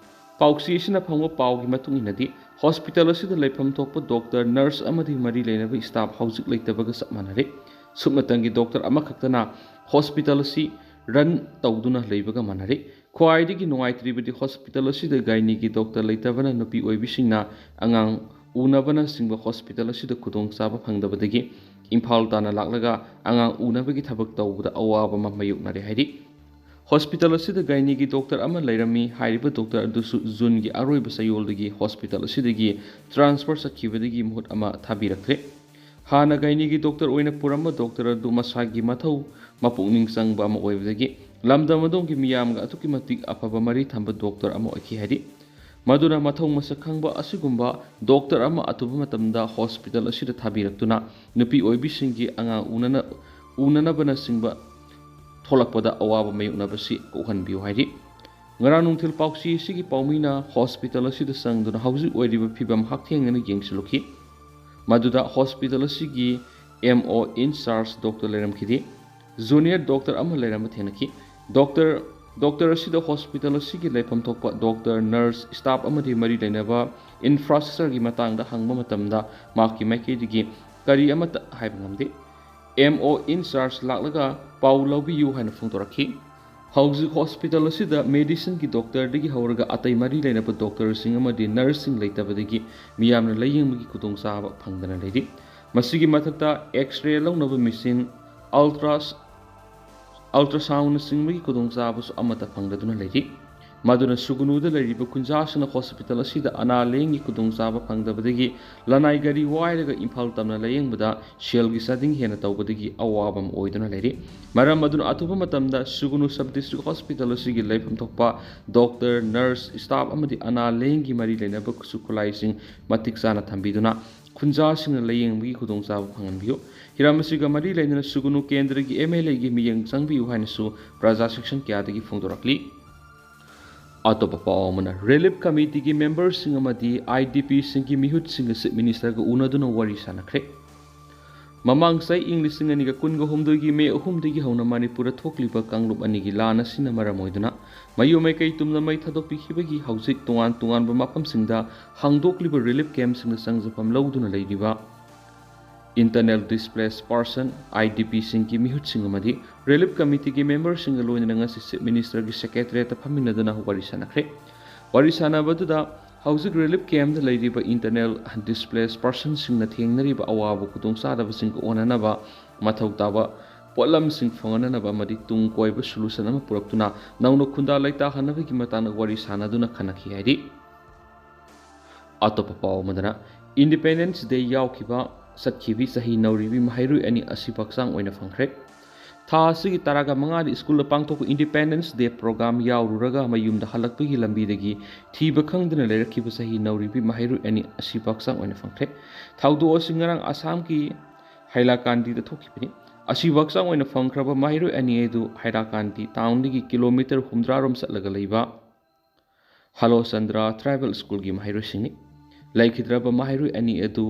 ꯄꯥꯎꯆꯦ ꯑꯁꯤꯅ ꯐꯪꯕ ꯄꯥꯎꯒꯤ ꯃꯇꯨꯡ ꯏꯟꯅꯗꯤ, ꯍꯣꯁꯄꯤꯇꯥꯜ ꯑꯁꯤꯗ ꯂꯩꯐꯝ ꯊꯣꯛꯄ ꯗꯣꯛꯇꯔ, ꯅꯔꯁ ꯑꯃꯗꯤ ꯃꯔꯤ ꯂꯩꯅꯕ ꯁ꯭ꯇꯥꯐ ꯍꯧꯖꯤꯛ ꯂꯩꯇꯕꯒ ꯆꯞ ꯃꯥꯟꯅꯔꯦ꯫ ꯁꯨꯞꯅꯇꯪꯒꯤ ꯗꯣꯛꯇꯔ ꯑꯃꯈꯛꯇꯅ ꯍꯣꯁꯄꯤꯇꯥꯜ ꯑꯁꯤ ꯔꯟ ꯇꯧꯗꯨꯅ ꯂꯩꯕꯒ ꯃꯥꯟꯅꯔꯦ꯫ ꯈ꯭ꯋꯥꯏꯗꯒꯤ ꯅꯨꯡꯉꯥꯏꯇ꯭ꯔꯤꯕꯗꯤ ꯍꯣꯁꯄꯤꯇꯥꯜ ꯑꯁꯤꯗ ꯒꯥꯏꯅꯤꯒꯤ ꯗꯣꯛꯇꯔ ꯂꯩꯇꯕꯅ ꯅꯨꯄꯤ ꯑꯣꯏꯕꯤꯁꯤꯡꯅ ꯑꯉꯥꯡ ꯎꯅꯕꯅꯆꯤꯡꯕ ꯍꯣꯁꯄꯤꯇꯥꯜ ꯑꯁꯤꯗ ꯈꯨꯗꯣꯡꯆꯥꯕ ꯐꯪꯗꯕꯗꯒꯤ ꯏꯝꯐꯥꯜ ꯇꯥꯟꯅ ꯂꯥꯛꯂꯒ ꯑꯉꯥꯡ ꯎꯅꯕꯒꯤ ꯊꯕꯛ ꯇꯧꯕꯗ ꯑꯋꯥꯕ ꯑꯃ ꯃꯥꯌꯣꯛꯅꯔꯦ ꯍꯥꯏꯔꯤ꯫ ꯍꯣꯁꯄꯤꯇꯥꯜ ꯑꯁꯤꯗ ꯒꯥꯏꯅꯤꯒꯤ ꯗꯣꯛꯇꯔ ꯑꯃ ꯂꯩꯔꯝꯃꯤ꯫ ꯍꯥꯏꯔꯤꯕ ꯗꯣꯛꯇꯔ ꯑꯗꯨꯁꯨ ꯖꯨꯟꯒꯤ ꯑꯔꯣꯏꯕ ꯆꯌꯣꯜꯗꯒꯤ ꯍꯣꯁꯄꯤꯇꯥꯜ ꯑꯁꯤꯗꯒꯤ ꯇ꯭ꯔꯥꯟꯁꯐꯔ ꯆꯠꯈꯤꯕꯗꯒꯤ ꯃꯍꯨꯠ ꯑꯃ ꯊꯥꯕꯤꯔꯛꯇ꯭ꯔꯦ꯫ ꯍꯥꯟꯅ ꯒꯥꯏꯅꯤꯒꯤ ꯗꯣꯛꯇꯔ ꯑꯣꯏꯅ ꯄꯨꯔꯝꯕ ꯗꯣꯛꯇꯔ ꯑꯗꯨ ꯃꯁꯥꯒꯤ ꯃꯊꯧ ꯃꯄꯨꯛꯅꯤꯡ ꯆꯪꯕ ꯑꯃ ꯑꯣꯏꯕꯗꯒꯤ ꯂꯝꯗꯝ ꯑꯗꯣꯝꯒꯤ ꯃꯤꯌꯥꯝꯒ ꯑꯗꯨꯛꯀꯤ ꯃꯇꯤꯛ ꯑꯐꯕ ꯃꯔꯤ ꯊꯝꯕ ꯗꯣꯛꯇꯔ ꯑꯃ ꯑꯣꯏꯈꯤ ꯍꯥꯏꯔꯤ꯫ ꯃꯗꯨꯅ ꯃꯊꯧ ꯃꯁꯛ ꯈꯪꯕ ꯑꯁꯤꯒꯨꯝꯕ ꯗꯣꯛꯇꯔ ꯑꯃ ꯑꯊꯨꯕ ꯃꯇꯝꯗ ꯍꯣꯁꯄꯤꯇꯥꯜ ꯑꯁꯤꯗ ꯊꯥꯕꯤꯔꯛꯇꯨꯅ ꯅꯨꯄꯤ ꯑꯣꯏꯕꯤꯁꯤꯡꯒꯤ ꯑꯉꯥꯡ ꯎꯅꯅ-, ꯎꯅꯅꯕꯅꯆꯤꯡꯕ ꯊꯣꯛꯂꯛꯄꯗ ꯑꯋꯥꯕ ꯃꯥꯌꯣꯛꯅꯕꯁꯤ ꯀꯣꯛꯍꯟꯕꯤꯌꯨ ꯍꯥꯏꯔꯤ꯫ ꯉꯔꯥꯡ ꯅꯨꯡꯊꯤꯜ ꯄꯥꯎꯆꯦ ꯑꯁꯤꯒꯤ ꯄꯥꯎꯃꯤꯅ ꯍꯣꯁꯄꯤꯇꯥꯜ ꯑꯁꯤꯗ ꯆꯪꯗꯨꯅ ꯍꯧꯖꯤꯛ ꯑꯣꯏꯔꯤꯕ ꯐꯤꯕꯝ ꯍꯛꯊꯦꯡꯅꯅ ꯌꯦꯡꯁꯤꯜꯂꯨꯈꯤ꯫ ꯃꯗꯨꯗ ꯍꯣꯁꯄꯤꯇꯥꯜ ꯑꯁꯤꯒꯤ M O in charge doctor ꯂꯩꯔꯝꯈꯤꯗꯦ꯫ ꯖꯨꯅꯤꯌꯔ ꯗꯣꯛꯇꯔ ꯑꯃ ꯂꯩꯔꯝꯕ ꯊꯦꯡꯅꯈꯤ꯫ ꯗꯣꯛꯇꯔ, ꯗꯣꯛꯇꯔ ꯑꯁꯤꯗ ꯍꯣꯁꯄꯤꯇꯥꯜ ꯑꯁꯤꯒꯤ ꯂꯩꯐꯝ ꯊꯣꯛꯄ ꯗꯣꯛꯇꯔ, ꯅꯔꯁ, ꯁ꯭ꯇꯥꯐ ꯑꯃꯗꯤ ꯃꯔꯤ ꯂꯩꯅꯕ ꯏꯟꯐ꯭ꯔꯥꯁ꯭ꯇ꯭ꯔꯛꯆꯔꯒꯤ ꯃꯇꯥꯡꯗ ꯍꯪꯕ ꯃꯇꯝꯗ ꯃꯍꯥꯛꯀꯤ ꯃꯥꯏꯀꯩꯗꯒꯤ ꯀꯔꯤ ꯑꯃꯠꯇ ꯍꯥꯏꯕ ꯉꯝꯗꯦ꯫ M O in charge ꯂꯥꯛꯂꯒ ꯄꯥꯎ ꯂꯧꯕꯤꯌꯨ ꯍꯥꯏꯅ ꯐꯣꯡꯗꯣꯔꯛꯈꯤ꯫ ꯍꯧꯖꯤꯛ ꯍꯣꯁꯄꯤꯇꯥꯜ ꯑꯁꯤꯗ ꯃꯦꯗꯤꯁꯤꯟꯒꯤ ꯗꯣꯛꯇꯔꯗꯒꯤ ꯍꯧꯔꯒ ꯑꯇꯩ ꯃꯔꯤ ꯂꯩꯅꯕ ꯗꯣꯛꯇꯔꯁꯤꯡ ꯑꯃꯗꯤ ꯅꯔꯁꯁꯤꯡ ꯂꯩꯇꯕꯗꯒꯤ ꯃꯤꯌꯥꯝꯅ ꯂꯥꯌꯦꯡꯕꯒꯤ ꯈꯨꯗꯣꯡꯆꯥꯕ ꯐꯪꯗꯅ ꯂꯩꯔꯤ꯫ ꯃꯁꯤꯒꯤ ꯃꯊꯛꯇ X-ray ꯂꯧꯅꯕ ꯃꯦꯁꯤꯟ, ꯑꯜꯇ꯭ꯔꯥꯁ-, ꯑꯜꯇ꯭ꯔꯥꯁꯥꯎꯟꯅꯆꯤꯡꯕꯒꯤ ꯈꯨꯗꯣꯡꯆꯥꯕꯁꯨ ꯑꯃꯠꯇ ꯐꯪꯗꯗꯨꯅ ꯂꯩꯔꯤ꯫ ꯃꯗꯨꯅ ꯁꯨꯒꯨꯅꯨꯗ ꯂꯩꯔꯤꯕ ꯈꯨꯟꯖꯥꯁꯤꯡꯅ ꯍꯣꯁꯄꯤꯇꯥꯜ ꯑꯁꯤꯗ ꯑꯅꯥ ꯂꯥꯌꯦꯡꯒꯤ ꯈꯨꯗꯣꯡꯆꯥꯕ ꯐꯪꯗꯕꯗꯒꯤ ꯂꯅꯥꯏ ꯒꯥꯔꯤ ꯋꯥꯏꯔꯒ ꯏꯝꯐꯥꯜ ꯇꯝꯅ ꯂꯥꯌꯦꯡꯕꯗ ꯁꯦꯜꯒꯤ ꯆꯥꯗꯤꯡ ꯍꯦꯟꯅ ꯇꯧꯕꯗꯒꯤ ꯑꯋꯥꯕ ꯑꯃ ꯑꯣꯏꯗꯨꯅ ꯂꯩꯔꯤ꯫ ꯃꯔꯝ ꯑꯗꯨꯅ ꯑꯊꯨꯕ ꯃꯇꯝꯗ ꯁꯨꯒꯨꯅꯨ ꯁꯕ ꯗꯤꯁꯇ꯭ꯔꯤꯛ ꯍꯣꯁꯄꯤꯇꯥꯜ ꯑꯁꯤꯒꯤ ꯂꯩꯐꯝ ꯊꯣꯛꯄ ꯗꯣꯛꯇꯔ, ꯅꯔꯁ, ꯁ꯭ꯇꯥꯐ ꯑꯃꯗꯤ ꯑꯅꯥ ꯂꯥꯌꯦꯡꯒꯤ ꯃꯔꯤ ꯂꯩꯅꯕ ꯈꯨꯠꯁꯨ ꯈꯨꯠꯂꯥꯏꯁꯤꯡ ꯃꯇꯤꯛ ꯆꯥꯅ ꯊꯝꯕꯤꯗꯨꯅ ꯈꯨꯟꯖꯥꯁꯤꯡꯅ ꯂꯥꯌꯦꯡꯕꯒꯤ ꯈꯨꯗꯣꯡꯆꯥꯕ ꯐꯪꯍꯟꯕꯤꯌꯨ꯫ ꯍꯤꯔꯝ ꯑꯁꯤꯒ ꯃꯔꯤ ꯂꯩꯅꯅ ꯁꯨꯒꯨꯅꯨ ꯀꯦꯟꯗ꯭ꯔꯒꯤ M L A ꯒꯤ ꯃꯤꯠꯌꯦꯡ ꯆꯪꯕꯤꯌꯨ ꯍꯥꯏꯅꯁꯨ ꯄ꯭ꯔꯖꯥ ꯁꯦꯛꯁꯟ ꯀꯌꯥꯗꯒꯤ ꯐꯣꯡꯗꯣꯔꯛꯂꯤ꯫ ꯑꯇꯣꯞꯄ ꯄꯥꯎ ꯑꯃꯅ, ꯔꯤꯂꯤꯐ ꯀꯃꯤꯇꯤꯒꯤ ꯃꯦꯝꯕꯔꯁꯤꯡ ꯑꯃꯗꯤ I D P ꯁꯤꯡꯒꯤ ꯃꯤꯍꯨꯠꯁꯤꯡꯒ ꯆꯤꯐ ꯃꯤꯅꯤꯁꯇꯔꯒ ꯎꯅꯗꯨꯅ ꯋꯥꯔꯤ ꯁꯥꯟꯅꯈ꯭ꯔꯦ꯫ ꯃꯃꯥꯡ ꯆꯍꯤ ꯏꯪ ꯂꯤꯁꯤꯡ ꯑꯅꯤꯒ ꯀꯨꯟꯒ ꯍꯨꯝꯗꯣꯏꯒꯤ ꯃꯦ ꯑꯍꯨꯝꯗꯒꯤ ꯍꯧꯅ ꯃꯅꯤꯄꯨꯔꯗ ꯊꯣꯛꯂꯤꯕ ꯀꯥꯡꯂꯨꯞ ꯑꯅꯤꯒꯤ ꯂꯥꯟ ꯑꯁꯤꯅ ꯃꯔꯝ ꯑꯣꯏꯗꯨꯅ ꯃꯌꯨꯝ ꯃꯩꯀꯩ ꯇꯨꯝꯅ ꯃꯩ ꯊꯥꯗꯣꯛꯄꯤꯈꯤꯕꯒꯤ ꯍꯧꯖꯤꯛ ꯇꯣꯉꯥꯟ ꯇꯣꯉꯥꯟꯕ ꯃꯐꯝꯁꯤꯡꯗ ꯍꯥꯡꯗꯣꯛꯂꯤꯕ ꯔꯤꯂꯤꯐ ꯀꯦꯝꯞꯁꯤꯡꯗ ꯆꯪꯖꯐꯝ ꯂꯧꯗꯨꯅ ꯂꯩꯔꯤꯕ Internal Displaced Person, I D P ꯁꯤꯡꯒꯤ ꯃꯤꯍꯨꯠꯁꯤꯡ ꯑꯃꯗꯤ ꯔꯤꯂꯤꯐ ꯀꯃꯤꯇꯤꯒꯤ ꯃꯦꯝꯕꯔꯁꯤꯡꯒ ꯂꯣꯏꯅꯅ ꯉꯁꯤ ꯆꯤꯐ ꯃꯤꯅꯤꯁꯇꯔꯒꯤ ꯁꯦꯀ꯭ꯔꯦꯇꯔꯤꯌꯦꯠꯇ ꯐꯝꯃꯤꯟꯅꯗꯨꯅ ꯋꯥꯔꯤ ꯁꯥꯟꯅꯈ꯭ꯔꯦ꯫ ꯋꯥꯔꯤ ꯁꯥꯟꯅꯕꯗꯨꯗ ꯍꯧꯖꯤꯛ ꯔꯤꯂꯤꯐ ꯀꯦꯝꯞꯇ ꯂꯩꯔꯤꯕ Internal Displaced Personꯁꯤꯡꯅ ꯊꯦꯡꯅꯔꯤꯕ ꯑꯋꯥꯕ ꯈꯨꯗꯣꯡꯆꯥꯗꯕꯁꯤꯡꯒ ꯑꯣꯟꯅꯅꯕ ꯃꯊꯧ ꯇꯥꯕ ꯄꯣꯠꯂꯝꯁꯤꯡ ꯐꯪꯍꯟꯅꯅꯕ ꯑꯃꯗꯤ ꯇꯨꯡ ꯀꯣꯏꯕ ꯁꯣꯂꯨꯁꯟ ꯑꯃ ꯄꯨꯔꯛꯇꯨꯅ ꯅꯧꯅ ꯈꯨꯟꯗꯥ ꯂꯩꯇꯥꯍꯟꯅꯕꯒꯤ ꯃꯇꯥꯡꯗ ꯋꯥꯔꯤ ꯁꯥꯟꯅꯗꯨꯅ ꯈꯟꯅꯈꯤ ꯍꯥꯏꯔꯤ꯫ ꯑꯇꯣꯞꯄ ꯄꯥꯎ ꯑꯃꯗꯅ, Independence Day ꯌꯥꯎꯈꯤꯕ ꯆꯠꯈꯤꯕꯤ ꯆꯍꯤ ꯅꯧꯔꯤꯕꯤ ꯃꯍꯩꯔꯣꯏ ꯑꯅꯤ ꯑꯁꯤꯕ ꯍꯛꯆꯥꯡ ꯑꯣꯏꯅ ꯐꯪꯈ꯭ꯔꯦ꯫ ꯊꯥ ꯑꯁꯤꯒꯤ ꯇꯔꯥꯒ ꯃꯉꯥꯗ ꯁ꯭ꯀꯨꯜꯗ ꯄꯥꯡꯊꯣꯛꯄ Independence Day program ꯌꯥꯎꯔꯨꯔꯒ ꯃꯌꯨꯝꯗ ꯍꯜꯂꯛꯄꯒꯤ ꯂꯝꯕꯤꯗꯒꯤ ꯊꯤꯕ ꯈꯪꯗꯅ ꯂꯩꯔꯛꯈꯤꯕ ꯆꯍꯤ ꯅꯧꯔꯤꯕꯤ ꯃꯍꯩꯔꯣꯏ ꯑꯅꯤ ꯑꯁꯤꯕ ꯍꯛꯆꯥꯡ ꯑꯣꯏꯅ ꯐꯪꯈ꯭ꯔꯦ꯫ ꯊꯧꯗꯣꯛ ꯑꯁꯤ ꯉꯔꯥꯡ ꯑꯁꯥꯝꯒꯤ ꯍꯥꯏꯂꯥꯀꯥꯟꯗꯤꯗ ꯊꯣꯛꯈꯤꯕꯅꯤ꯫ ꯑꯁꯤꯕ ꯍꯛꯆꯥꯡ ꯑꯣꯏꯅ ꯐꯪꯈ꯭ꯔꯕ ꯃꯍꯩꯔꯣꯏ ꯑꯅꯤ ꯑꯗꯨ ꯍꯥꯏꯂꯥꯀꯥꯟꯗꯤ ꯇꯥꯎꯟꯗꯒꯤ ꯀꯤꯂꯣꯃꯤꯇꯔ ꯍꯨꯝꯗ꯭ꯔꯥ ꯔꯣꯝ ꯆꯠꯂꯒ ꯂꯩꯕ ꯍꯂꯣ ꯆꯟꯗ꯭ꯔ ꯇ꯭ꯔꯥꯏꯕꯦꯜ ꯁ꯭ꯀꯨꯜꯒꯤ ꯃꯍꯩꯔꯣꯏꯁꯤꯡꯅꯤ꯫ ꯂꯩꯈꯤꯗ꯭ꯔꯕ ꯃꯍꯩꯔꯣꯏ ꯑꯅꯤ ꯑꯗꯨ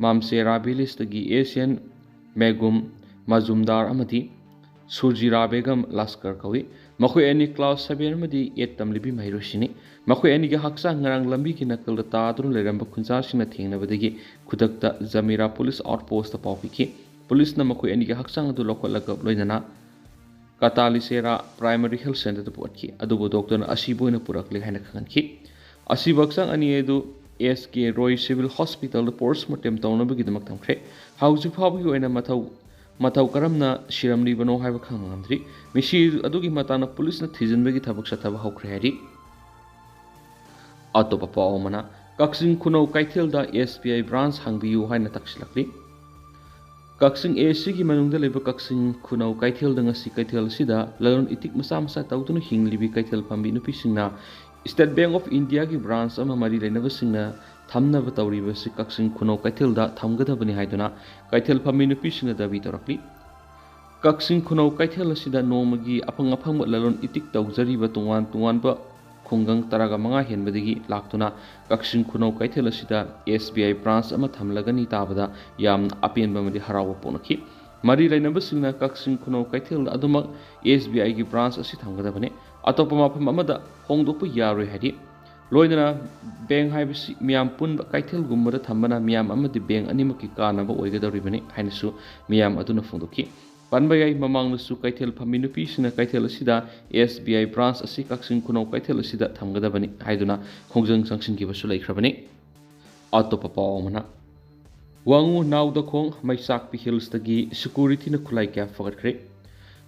ꯃꯥꯝꯁꯦꯔꯥ ꯚꯤꯂꯦꯖꯇꯒꯤ ꯑꯦꯁ ꯑꯦꯟ ꯃꯦꯒꯨꯝ ꯃꯖꯨꯝꯗꯥꯔ ꯑꯃꯗꯤ ꯁꯨꯔꯖꯤꯔꯥ ꯕꯦꯒꯝ ꯂꯥꯁꯀꯔ ꯀꯧꯏ꯫ ꯃꯈꯣꯏ ꯑꯅꯤ ꯀ꯭ꯂꯥꯁ ꯁꯚꯦꯟ ꯑꯃꯗꯤ ꯑꯩꯠ ꯇꯝꯂꯤꯕꯤ ꯃꯍꯩꯔꯣꯏꯁꯤꯡꯅꯤ꯫ ꯃꯈꯣꯏ ꯑꯅꯤꯒꯤ ꯍꯛꯆꯥꯡ ꯉꯔꯥꯡ ꯂꯝꯕꯤꯒꯤ ꯅꯥꯀꯜꯗ ꯇꯥꯗꯨꯅ ꯂꯩꯔꯝꯕ ꯈꯨꯟꯖꯥꯁꯤꯡꯅ ꯊꯦꯡꯅꯕꯗꯒꯤ ꯈꯨꯗꯛꯇ ꯖꯃꯤꯔꯥ ꯄꯨꯂꯤꯁ ꯑꯥꯎꯠ ꯄꯣꯁꯇ ꯄꯥꯎ ꯄꯤꯈꯤ꯫ ꯄꯨꯂꯤꯁꯅ ꯃꯈꯣꯏ ꯑꯅꯤꯒꯤ ꯍꯛꯆꯥꯡ ꯑꯗꯨ ꯂꯧꯈꯠꯂꯒ ꯂꯣꯏꯅꯅ ꯀꯇꯥꯂꯤꯁꯦꯔꯥ ꯄ꯭ꯔꯥꯏꯃꯔꯤ ꯍꯦꯜꯊ ꯁꯦꯟꯇꯔꯗ ꯄꯨꯈꯠꯈꯤ, ꯑꯗꯨꯕꯨ ꯗꯣꯛꯇꯔꯅ ꯑꯁꯤꯕ ꯑꯣꯏꯅ ꯄꯨꯔꯛꯂꯦ ꯍꯥꯏꯅ ꯈꯪꯍꯟꯈꯤ꯫ ꯑꯁꯤꯕ ꯍꯛꯆꯥꯡ ꯑꯅꯤ ꯑꯗꯨ ꯑꯦꯁ ꯀꯦ ꯔꯣꯏ ꯁꯤꯚꯤꯜ ꯍꯣꯁꯄꯤꯇꯥꯜꯗ ꯄꯣꯁꯃꯣꯔꯇꯦꯝ ꯇꯧꯅꯕꯒꯤꯗꯃꯛ ꯊꯝꯈ꯭ꯔꯦ꯫ ꯍꯧꯖꯤꯛ ꯐꯥꯎꯕꯒꯤ ꯑꯣꯏꯅ ꯃꯊꯧ ꯃꯇꯧ ꯀꯔꯝꯅ ꯁꯤꯔꯝꯂꯤꯕꯅꯣ ꯍꯥꯏꯕ ꯈꯪꯕ ꯉꯝꯗ꯭ꯔꯤ꯫ ꯃꯤꯁꯤ ꯑꯗꯨꯒꯤ ꯃꯇꯥꯡꯗ ꯄꯨꯂꯤꯁꯅ ꯊꯤꯖꯤꯟꯕꯒꯤ ꯊꯕꯛ ꯆꯠꯊꯕ ꯍꯧꯈ꯭ꯔꯦ ꯍꯥꯏꯔꯤ꯫ ꯑꯇꯣꯞꯄ ꯄꯥꯎ ꯑꯃꯅ, ꯀꯛꯆꯤꯡ ꯈꯨꯅꯧ ꯀꯩꯊꯦꯜꯗ ꯑꯦꯁ ꯕꯤ ꯑꯥꯏ ꯕ꯭ꯔꯥꯟꯁ ꯍꯥꯡꯕꯤꯌꯨ ꯍꯥꯏꯅ ꯇꯛꯁꯤꯜꯂꯛꯂꯤ꯫ ꯀꯛꯆꯤꯡ ꯑꯦ ꯁꯤꯒꯤ ꯃꯅꯨꯡꯗ ꯂꯩꯕ ꯀꯛꯆꯤꯡ ꯈꯨꯅꯧ ꯀꯩꯊꯦꯜꯗ ꯉꯁꯤ ꯀꯩꯊꯦꯜ ꯑꯁꯤꯗ ꯂꯂꯣꯟ ꯏꯇꯤꯛ ꯃꯆꯥ ꯃꯆꯥ ꯇꯧꯗꯨꯅ ꯍꯤꯡꯂꯤꯕꯤ ꯀꯩꯊꯦꯜ ꯐꯝꯕꯤ ꯅꯨꯄꯤꯁꯤꯡꯅ ꯁ꯭ꯇꯦꯠ ꯕꯦꯡꯛ ꯑꯣꯐ ꯏꯟꯗꯤꯌꯥꯒꯤ ꯕ꯭ꯔꯥꯟꯁ ꯑꯃ ꯃꯔꯤ ꯂꯩꯅꯕꯁꯤꯡꯅ ꯊꯝꯅꯕ ꯇꯧꯔꯤꯕꯁꯤ ꯀꯛꯆꯤꯡ ꯈꯨꯅꯧ ꯀꯩꯊꯦꯜꯗ ꯊꯝꯒꯗꯕꯅꯤ ꯍꯥꯏꯗꯨꯅ ꯀꯩꯊꯦꯜ ꯐꯝꯕꯤ ꯅꯨꯄꯤꯁꯤꯡꯅ ꯗꯥꯕꯤ ꯇꯧꯔꯛꯂꯤ꯫ ꯀꯛꯆꯤꯡ ꯈꯨꯅꯧ ꯀꯩꯊꯦꯜ ꯑꯁꯤꯗ ꯅꯣꯡꯃꯒꯤ ꯑꯐꯪ ꯑꯐꯪꯕ ꯂꯂꯣꯟ ꯏꯇꯤꯛ ꯇꯧꯖꯔꯤꯕ ꯇꯣꯉꯥꯟ ꯇꯣꯉꯥꯟꯕ ꯈꯨꯡꯒꯪ ꯇꯔꯥꯒ ꯃꯉꯥ ꯍꯦꯟꯕꯗꯒꯤ ꯂꯥꯛꯇꯨꯅ ꯀꯛꯆꯤꯡ ꯈꯨꯅꯧ ꯀꯩꯊꯦꯜ ꯑꯁꯤꯗ ꯑꯦꯁ ꯕꯤ ꯑꯥꯏ ꯕ꯭ꯔꯥꯟꯁ ꯑꯃ ꯊꯝꯂꯒꯅꯤ ꯇꯥꯕꯗ ꯌꯥꯝꯅ ꯑꯄꯦꯟꯕ ꯑꯃꯗꯤ ꯍꯔꯥꯎꯕ ꯄꯣꯛꯅꯈꯤ꯫ ꯃꯔꯤ ꯂꯩꯅꯕꯁꯤꯡꯅ ꯀꯛꯆꯤꯡ ꯈꯨꯅꯧ ꯀꯩꯊꯦꯜꯗ ꯑꯗꯨꯃꯛ ꯑꯦꯁ ꯕꯤ ꯑꯥꯏꯒꯤ ꯕ꯭ꯔꯥꯟꯁ ꯑꯁꯤ ꯊꯝꯒꯗꯕꯅꯤ, ꯑꯇꯣꯞꯄ ꯃꯐꯝ ꯑꯃꯗ ꯍꯣꯡꯗꯣꯛꯄ ꯌꯥꯔꯣꯏ ꯍꯥꯏꯔꯤ꯫ ꯂꯣꯏꯅꯅ ꯕꯦꯡꯛ ꯍꯥꯏꯕꯁꯤ ꯃꯤꯌꯥꯝ ꯄꯨꯟꯕ ꯀꯩꯊꯦꯜꯒꯨꯝꯕꯗ ꯊꯝꯕꯅ ꯃꯤꯌꯥꯝ ꯑꯃꯗꯤ ꯕꯦꯡꯛ ꯑꯅꯤꯃꯛꯀꯤ ꯀꯥꯟꯅꯕ ꯑꯣꯏꯒꯗꯧꯔꯤꯕꯅꯤ ꯍꯥꯏꯅꯁꯨ ꯃꯤꯌꯥꯝ ꯑꯗꯨꯅ ꯐꯣꯡꯗꯣꯛꯈꯤ꯫ ꯄꯟꯕ ꯌꯥꯏ, ꯃꯃꯥꯡꯗꯁꯨ ꯀꯩꯊꯦꯜ ꯐꯝꯃꯤ ꯅꯨꯄꯤꯁꯤꯡꯅ ꯀꯩꯊꯦꯜ ꯑꯁꯤꯗ ꯑꯦꯁ ꯕꯤ ꯑꯥꯏ ꯕ꯭ꯔꯥꯟꯁ ꯑꯁꯤ ꯀꯛꯆꯤꯡ ꯈꯨꯅꯧ ꯀꯩꯊꯦꯜ ꯑꯁꯤꯗ ꯊꯝꯒꯗꯕꯅꯤ ꯍꯥꯏꯗꯨꯅ ꯈꯣꯡꯖꯪ ꯆꯪꯁꯤꯟꯈꯤꯕꯁꯨ ꯂꯩꯈ꯭ꯔꯕꯅꯤ꯫ ꯑꯇꯣꯞꯄ ꯄꯥꯎ ꯑꯃꯅ, ꯋꯥꯉꯨ ꯅꯥꯎꯗꯈꯣꯡ ꯃꯩꯆꯥꯛꯄꯤ ꯍꯤꯜꯁꯇꯒꯤ ꯁꯦꯀ꯭ꯌꯨꯔꯤꯇꯤꯅ ꯈꯨꯠꯂꯥꯏ ꯀꯌꯥ ꯐꯒꯠꯈ꯭ꯔꯦ꯫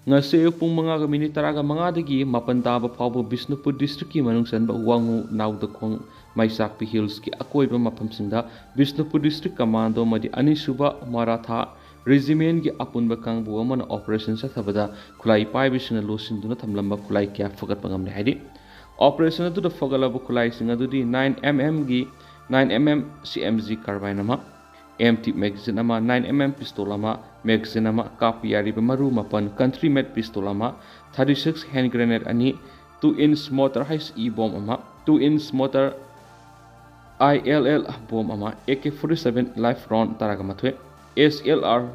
ꯉꯁꯤ ꯑꯌꯨꯛ ꯄꯨꯡ ꯃꯉꯥꯒ ꯃꯤꯅꯤꯠ ꯇꯔꯥꯒ ꯃꯉꯥꯗꯒꯤ ꯃꯥꯄꯟ ꯇꯥꯕ ꯐꯥꯎꯕ ꯕꯤꯁꯅꯨꯄꯨꯔ ꯗꯤꯁꯇ꯭ꯔꯤꯛꯀꯤ ꯃꯅꯨꯡ ꯆꯟꯕ ꯋꯥꯉꯨ ꯅꯥꯎꯗꯈꯣꯡ ꯃꯩꯆꯥꯛꯄꯤ ꯍꯤꯜꯁꯀꯤ ꯑꯀꯣꯏꯕ ꯃꯐꯝꯁꯤꯡꯗ ꯕꯤꯁꯅꯨꯄꯨꯔ ꯗꯤꯁꯇ꯭ꯔꯤꯛ ꯀꯃꯥꯟꯗꯣ ꯑꯃꯗꯤ ꯑꯅꯤꯁꯨꯕ ꯃꯔꯥꯊꯥ ꯔꯦꯖꯤꯃꯦꯟꯒꯤ ꯑꯄꯨꯟꯕ ꯀꯥꯡꯕꯨ ꯑꯃꯅ ꯑꯣꯄꯔꯦꯁꯟ ꯆꯠꯊꯕꯗ ꯈꯨꯠꯂꯥꯏ ꯄꯥꯏꯕꯁꯤꯡꯅ ꯂꯣꯠꯁꯤꯟꯗꯨꯅ ꯊꯝꯂꯝꯕ ꯈꯨꯠꯂꯥꯏ ꯀꯌꯥ ꯐꯒꯠꯄ ꯉꯝꯂꯦ ꯍꯥꯏꯔꯤ꯫ ꯑꯣꯄꯔꯦꯁꯟ ꯑꯗꯨꯗ ꯐꯒꯠꯂꯕ ꯈꯨꯠꯂꯥꯏꯁꯤꯡ ꯑꯗꯨꯗꯤ ꯅꯥꯏꯟ ꯑꯦꯝ ꯑꯦꯝꯒꯤ, nine M M C M G carbine ꯑꯃ, ꯑꯦꯝ ꯇꯤ ꯃꯦꯒꯥꯖꯤꯟ ꯑꯃ, ꯅꯥꯏꯟ ꯑꯦꯝ ꯑꯦꯝ ꯄꯤꯁꯇꯣꯜ ꯑꯃ, ꯃꯦꯒꯥꯖꯤꯟ ꯑꯃ, ꯀꯥꯞꯄ ꯌꯥꯔꯤꯕ ꯃꯔꯨ ꯃꯥꯄꯟ, ꯀꯟꯇ꯭ꯔꯤ ꯃꯦꯠ ꯄꯤꯁꯇꯣꯜ ꯑꯃ, ꯊꯥꯔꯇꯤ ꯁꯤꯛꯁ ꯍꯦꯟ ꯒ꯭ꯔꯦꯅꯦꯗ ꯑꯅꯤ, two inch mortar H E bomb ꯑꯃ, two inch mortar I L L bomb ꯑꯃ, A K forty seven live round ꯇꯔꯥꯒ ꯃꯥꯊꯣꯏ, S L R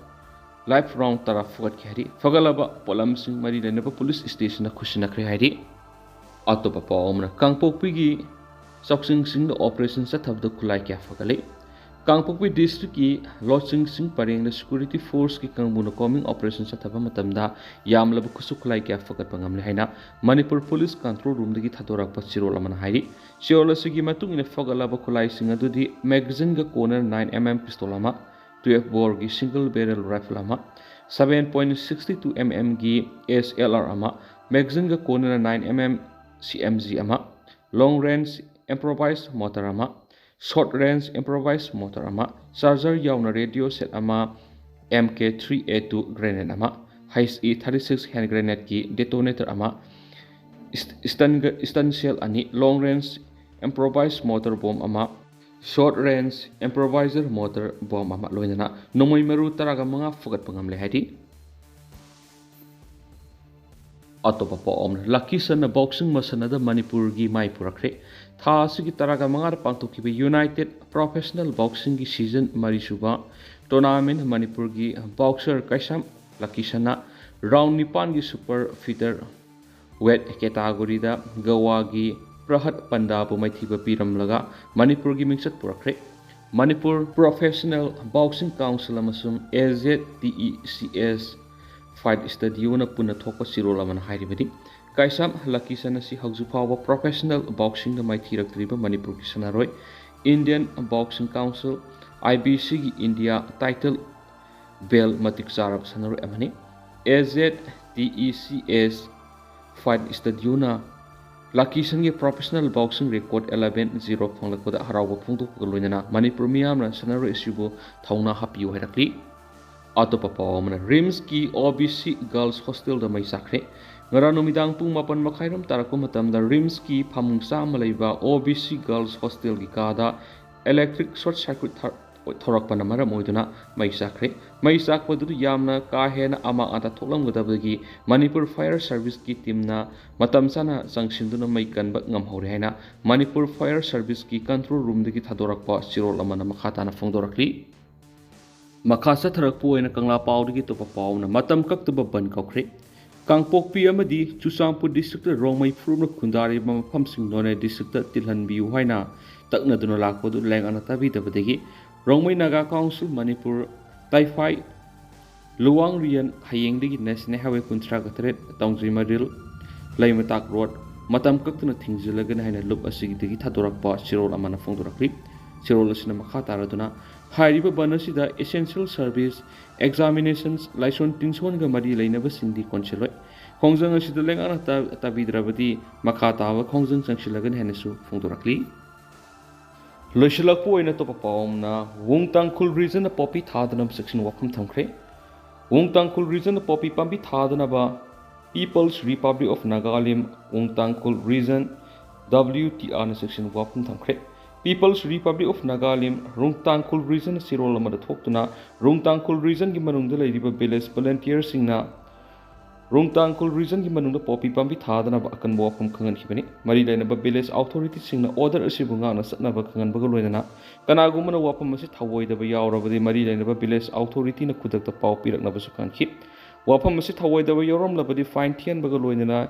live round ꯇꯔꯥ ꯐꯒꯠꯈꯤ ꯍꯥꯏꯔꯤ꯫ ꯐꯒꯠꯂꯕ ꯄꯣꯠꯂꯝꯁꯤꯡ ꯃꯔꯤ ꯂꯩꯅꯕ ꯄꯨꯂꯤꯁ ꯁ꯭ꯇꯦꯁꯟꯗ ꯈꯨꯠꯁꯤꯟꯅꯈ꯭ꯔꯦ ꯍꯥꯏꯔꯤ꯫ ꯑꯇꯣꯞꯄ ꯄꯥꯎ ꯑꯃꯅ, ꯀꯥꯡꯄꯣꯛꯄꯤꯒꯤ ꯆꯥꯎꯁꯤꯡꯁꯤꯡꯗ ꯑꯣꯄꯔꯦꯁꯟ ꯆꯠꯊꯕꯗ ꯈꯨꯠꯂꯥꯏ ꯀꯌꯥ ꯐꯒꯠꯂꯤ꯫ ꯀꯥꯡꯄꯣꯛꯄꯤ ꯗꯤꯁꯇ꯭ꯔꯤꯛꯀꯤ ꯂꯣꯠꯁꯤꯡꯁꯤꯡ ꯄꯔꯦꯡꯗ ꯁꯦꯀ꯭ꯌꯨꯔꯤꯇꯤ ꯐꯣꯔꯁꯀꯤ ꯀꯥꯡꯕꯨꯅ ꯀꯣꯝꯕꯤꯡ ꯑꯣꯄꯔꯦꯁꯟ ꯆꯠꯊꯕ ꯃꯇꯝꯗ ꯌꯥꯝꯂꯕ ꯈꯨꯠꯁꯨ ꯈꯨꯠꯂꯥꯏ ꯀꯌꯥ ꯐꯒꯠꯄ ꯉꯝꯂꯦ ꯍꯥꯏꯅ ꯃꯅꯤꯄꯨꯔ ꯄꯨꯂꯤꯁ ꯀꯟꯇ꯭ꯔꯣꯜ ꯔꯨꯝꯗꯒꯤ ꯊꯥꯗꯣꯔꯛꯄ ꯆꯦꯔꯣꯜ ꯑꯃꯅ ꯍꯥꯏꯔꯤ꯫ ꯆꯦꯔꯣꯜ ꯑꯁꯤꯒꯤ ꯃꯇꯨꯡ ꯏꯟꯅ, ꯐꯒꯠꯂꯕ ꯈꯨꯠꯂꯥꯏꯁꯤꯡ ꯑꯗꯨꯗꯤ ꯃꯦꯒꯥꯖꯤꯟꯒ ꯀꯣꯟꯅꯅ nine M M ꯄꯤꯁꯇꯣꯜ ꯑꯃ, twelve ꯕꯣꯔꯒꯤ ꯁꯤꯡꯒꯜ ꯕꯦꯔꯦꯜ ꯔꯥꯏꯐꯜ ꯑꯃ, seven point sixty two M M ꯒꯤ S L R ꯑꯃ, ꯃꯦꯒꯥꯖꯤꯟꯒ ꯀꯣꯟꯅꯅ nine M M C M G ꯑꯃ, long range improvised mortar ꯑꯃ, short range improvised mortar ꯑꯃ, charger ꯌꯥꯎꯅ radio set ꯑꯃ, M K three A two grenade ꯑꯃ, H E thirty six hand grenade ꯀꯤ detonator ꯑꯃ, stun, stun shell ꯑꯅꯤ, long range improvised mortar bomb ꯑꯃ, short range improvised mortar bomb ꯑꯃ, ꯂꯣꯏꯅꯅ ꯅꯣꯡꯃꯩ ꯃꯔꯨ ꯇꯔꯥꯒ ꯃꯉꯥ ꯐꯒꯠꯄ ꯉꯝꯂꯦ ꯍꯥꯏꯔꯤ꯫ ꯑꯇꯣꯞꯄ ꯄꯥꯎ ꯑꯃꯅ, ꯂꯀꯤ ꯁꯟꯅ ꯕꯣꯛꯁꯤꯡ ꯃꯁꯥꯟꯅꯗ ꯃꯅꯤꯄꯨꯔꯒꯤ ꯃꯥꯏ ꯄꯨꯔꯛꯈ꯭ꯔꯦ꯫ ꯊꯥ ꯑꯁꯤꯒꯤ ꯇꯔꯥꯒ ꯃꯉꯥꯗ ꯄꯥꯡꯊꯣꯛꯈꯤꯕ ꯌꯨꯅꯥꯏꯇꯦꯠ ꯄ꯭ꯔꯣꯐꯦꯁꯅꯦꯜ ꯕꯣꯛꯁꯤꯡꯒꯤ ꯁꯤꯖꯟ ꯃꯔꯤꯁꯨꯕ ꯇꯣꯔꯅꯥꯃꯦꯟ ꯃꯅꯤꯄꯨꯔꯒꯤ ꯕꯣꯛꯁꯔ ꯀꯩꯁꯥꯝ ꯂꯀꯤ ꯁꯟꯅ ꯔꯥꯎꯟ ꯅꯤꯄꯥꯟꯒꯤ ꯁꯨꯄꯔ ꯐꯤꯇꯔ ꯋꯦꯠ ꯀꯦꯇꯥꯒꯣꯔꯤꯗ ꯒꯋꯥꯒꯤ ꯄ꯭ꯔꯍꯠ ꯄꯟꯗꯥꯕꯨ ꯃꯥꯏꯊꯤꯕ ꯄꯤꯔꯝꯂꯒ ꯃꯅꯤꯄꯨꯔꯒꯤ ꯃꯤꯡꯆꯠ ꯄꯨꯔꯛꯈ꯭ꯔꯦ꯫ ꯃꯅꯤꯄꯨꯔ ꯄ꯭ꯔꯣꯐꯦꯁꯅꯦꯜ ꯕꯣꯛꯁꯤꯡ ꯀꯥꯎꯟꯁꯤꯜ ꯑꯃꯁꯨꯡ A Z T E C S Fight Studio ꯅ ꯄꯨꯟꯅ ꯊꯣꯛꯄ ꯆꯦꯔꯣꯜ ꯑꯃꯅ ꯍꯥꯏꯔꯤꯕꯗꯤ, ꯀꯩꯁꯥꯝ ꯂꯀꯤ ꯁꯟ ꯑꯁꯤ ꯍꯧꯖꯤꯛ ꯐꯥꯎꯕ ꯄ꯭ꯔꯣꯐꯦꯁꯅꯦꯜ ꯕꯣꯛꯁꯤꯡꯗ ꯃꯥꯏꯊꯤꯔꯛꯇ꯭ꯔꯤꯕ ꯃꯅꯤꯄꯨꯔꯒꯤ ꯁꯥꯟꯅꯔꯣꯏ, Indian Boxing Council, I B C ꯒꯤ ꯏꯟꯗꯤꯌꯥ ꯇꯥꯏꯇꯜ ꯕꯦꯜ ꯃꯇꯤꯛ ꯆꯥꯔꯕ ꯁꯥꯟꯅꯔꯣꯏ ꯑꯃꯅꯤ꯫ A Z T E C S Fight Studio ꯅ ꯂꯀꯤ ꯁꯟꯒꯤ professional boxing record eleven zero ꯐꯪꯂꯛꯄꯗ ꯍꯔꯥꯎꯕ ꯐꯣꯡꯗꯣꯛꯄꯒ ꯂꯣꯏꯅꯅ ꯃꯅꯤꯄꯨꯔ ꯃꯤꯌꯥꯝꯅ ꯁꯥꯟꯅꯔꯣꯏ ꯑꯁꯤꯕꯨ ꯊꯧꯅꯥ ꯍꯥꯞꯄꯤꯌꯨ ꯍꯥꯏꯔꯛꯂꯤ꯫ ꯑꯇꯣꯞꯄ ꯄꯥꯎ ꯑꯃꯅ, ꯔꯤꯝꯁꯀꯤ O B C Girls Hostel ꯗ ꯃꯩ ꯆꯥꯛꯈ꯭ꯔꯦ꯫ ꯉꯔꯥꯡ ꯅꯨꯃꯤꯗꯥꯡ ꯄꯨꯡ ꯃꯥꯄꯟ ꯃꯈꯥꯏꯔꯣꯝ ꯇꯥꯔꯛꯄ ꯃꯇꯝꯗ ꯔꯤꯝꯁꯀꯤ ꯐꯃꯨꯡ ꯆꯥꯝꯃ ꯂꯩꯕ O B C Girls Hostel ꯒꯤ ꯀꯥꯗ electric short circuit ꯊꯥ-, ꯊꯣꯔꯛꯄꯅ ꯃꯔꯝ ꯑꯣꯏꯗꯨꯅ ꯃꯩ ꯆꯥꯛꯈ꯭ꯔꯦ꯫ ꯃꯩ ꯆꯥꯛꯄꯗꯨꯗ ꯌꯥꯝꯅ ꯀꯥ ꯍꯦꯟꯅ ꯑꯃꯥꯡ ꯑꯇꯥ ꯊꯣꯛꯂꯝꯒꯗꯕꯗꯒꯤ ꯃꯅꯤꯄꯨꯔ ꯐꯥꯌꯔ ꯁꯥꯔꯚꯤꯁꯀꯤ ꯇꯤꯝꯅ ꯃꯇꯝ ꯆꯥꯅ ꯆꯪꯁꯤꯟꯗꯨꯅ ꯃꯩ ꯀꯟꯕ ꯉꯝꯍꯧꯔꯦ ꯍꯥꯏꯅ ꯃꯅꯤꯄꯨꯔ ꯐꯥꯌꯔ ꯁꯥꯔꯚꯤꯁꯀꯤ ꯀꯟꯇ꯭ꯔꯣꯜ ꯔꯨꯝꯗꯒꯤ ꯊꯥꯗꯣꯔꯛꯄ ꯆꯦꯔꯣꯜ ꯑꯃꯅ ꯃꯈꯥ ꯇꯥꯅ ꯐꯣꯡꯗꯣꯔꯛꯂꯤ꯫ ꯃꯈꯥ ꯆꯠꯊꯔꯛꯄ ꯑꯣꯏꯅ ꯀꯪꯂꯥ ꯄꯥꯎꯗꯒꯤ ꯑꯇꯣꯞꯄ ꯄꯥꯎ ꯑꯃꯅ ꯃꯇꯝ ꯀꯛꯇꯕ ꯕꯟ ꯀꯧꯈ꯭ꯔꯦ꯫ ꯀꯥꯡꯄꯣꯛꯄꯤ ꯑꯃꯗꯤ ꯆꯨꯔꯆꯥꯟꯄꯨꯔ ꯗꯤꯁꯇ꯭ꯔꯤꯛꯇ ꯔꯣꯡꯃꯩ ꯐꯨꯔꯨꯞꯅ ꯈꯨꯟꯗꯥꯔꯤꯕ ꯃꯐꯝꯁꯤꯡ ꯅꯣꯅꯦ ꯗꯤꯁꯇ꯭ꯔꯤꯛꯇ ꯇꯤꯜꯍꯟꯕꯤꯌꯨ ꯍꯥꯏꯅ ꯇꯛꯅꯗꯨꯅ ꯂꯥꯛꯄꯗꯨ ꯂꯩꯉꯥꯛꯅ ꯇꯥꯕꯤꯗꯕꯗꯒꯤ ꯔꯣꯡꯃꯩ ꯅꯥꯒꯥ ꯀꯥꯎꯟꯁꯤꯜ ꯃꯅꯤꯄꯨꯔ, ꯇꯥꯏꯐꯥꯏ, ꯂꯨꯋꯥꯡ ꯔꯤꯌꯟ ꯍꯌꯦꯡꯗꯒꯤ ꯅꯦꯁꯅꯦꯜ ꯍꯥꯏꯋꯦ ꯀꯨꯟꯊ꯭ꯔꯥꯒ ꯇꯔꯦꯠ ꯇꯥꯎꯖꯩ ꯃꯔꯤꯜ ꯂꯩꯃꯇꯥꯛ ꯔꯣꯗ ꯃꯇꯝ ꯀꯛꯇꯅ ꯊꯤꯡꯖꯤꯜꯂꯒꯅꯤ ꯍꯥꯏꯅ ꯂꯨꯞ ꯑꯁꯤꯗꯒꯤ ꯊꯥꯗꯣꯔꯛꯄ ꯆꯦꯔꯣꯜ ꯑꯃꯅ ꯐꯣꯡꯗꯣꯔꯛꯂꯤ꯫ ꯆꯦꯔꯣꯜ ꯑꯁꯤꯅ ꯃꯈꯥ ꯇꯥꯔꯗꯨꯅ ꯍꯥꯏꯔꯤꯕ ꯕꯟ ꯑꯁꯤꯗ essential service, examinations, ꯂꯥꯏꯁꯣꯟ ꯇꯤꯟꯁꯣꯟꯒ ꯃꯔꯤ ꯂꯩꯅꯕꯁꯤꯡꯗꯤ ꯀꯣꯟꯁꯤꯜꯂꯣꯏ꯫ ꯈꯣꯡꯖꯪ ꯑꯁꯤꯗ ꯂꯩꯉꯥꯛꯅ ꯇꯥ-, ꯇꯥꯕꯤꯗ꯭ꯔꯕꯗꯤ ꯃꯈꯥ ꯇꯥꯕ ꯈꯣꯡꯖꯪ ꯆꯪꯁꯤꯜꯂꯒꯅꯤ ꯍꯥꯏꯅꯁꯨ ꯐꯣꯡꯗꯣꯔꯛꯂꯤ꯫ ꯂꯣꯏꯁꯤꯜꯂꯛꯄ ꯑꯣꯏꯅ ꯑꯇꯣꯞꯄ ꯄꯥꯎ ꯑꯃꯅ, ꯋꯨꯡ ꯇꯥꯡꯈꯨꯜ ꯔꯤꯖꯟꯅ ꯄꯣꯄꯤ ꯊꯥꯗꯅꯕ ꯆꯦꯛꯁꯤꯟ ꯋꯥꯐꯝ ꯊꯝꯈ꯭ꯔꯦ꯫ ꯋꯨꯡ ꯇꯥꯡꯈꯨꯜ ꯔꯤꯖꯟꯅ ꯄꯣꯄꯤ ꯄꯥꯝꯕꯤ ꯊꯥꯗꯅꯕ People's Republic of Nagalim, Wung Tangkhul region, W T R ꯅ ꯆꯦꯛꯁꯤꯟ ꯋꯥꯐꯝ ꯊꯝꯈ꯭ꯔꯦ꯫ People's Republic of Nagalim, ꯔꯨꯡ ꯇꯥꯡꯈꯨꯜ ꯔꯤꯖꯟ ꯆꯦꯔꯣꯜ ꯑꯃꯗ ꯊꯣꯛꯇꯨꯅ ꯔꯨꯡ ꯇꯥꯡꯈꯨꯜ ꯔꯤꯖꯟꯒꯤ ꯃꯅꯨꯡꯗ ꯂꯩꯔꯤꯕ ꯚꯤꯂꯦꯖ ꯚꯣꯂꯨꯟꯇꯤꯌꯔꯁꯤꯡꯅ ꯔꯨꯡ ꯇꯥꯡꯈꯨꯜ ꯔꯤꯖꯟꯒꯤ ꯃꯅꯨꯡꯗ ꯄꯣꯄꯤ ꯄꯥꯝꯕꯤ ꯊꯥꯗꯅꯕ ꯑꯀꯟꯕ ꯋꯥꯐꯝ ꯈꯪꯍꯟꯈꯤꯕꯅꯤ꯫ ꯃꯔꯤ ꯂꯩꯅꯕ ꯚꯤꯂꯦꯖ ꯑꯣꯊꯣꯔꯤꯇꯤꯁꯤꯡꯅ ꯑꯣꯔꯗꯔ ꯑꯁꯤꯕꯨ ꯉꯥꯛꯅ ꯆꯠꯅꯕ ꯈꯪꯍꯟꯕꯒ ꯂꯣꯏꯅꯅ ꯀꯅꯥꯒꯨꯝꯕꯅ ꯋꯥꯐꯝ ꯑꯁꯤ ꯊꯧꯑꯣꯏꯗꯕ ꯌꯥꯎꯔꯕꯗꯤ ꯃꯔꯤ ꯂꯩꯅꯕ ꯚꯤꯂꯦꯖ ꯑꯣꯊꯣꯔꯤꯇꯤꯅ ꯈꯨꯗꯛꯇ ꯄꯥꯎ ꯄꯤꯔꯛꯅꯕꯁꯨ ꯈꯪꯍꯟꯈꯤ꯫ ꯋꯥꯐꯝ ꯑꯁꯤ ꯊꯧꯑꯣꯏꯗꯕ ꯌꯥꯎꯔꯝꯂꯕꯗꯤ ꯐꯥꯏꯟ ꯊꯤꯍꯟꯕꯒ ꯂꯣꯏꯅꯅ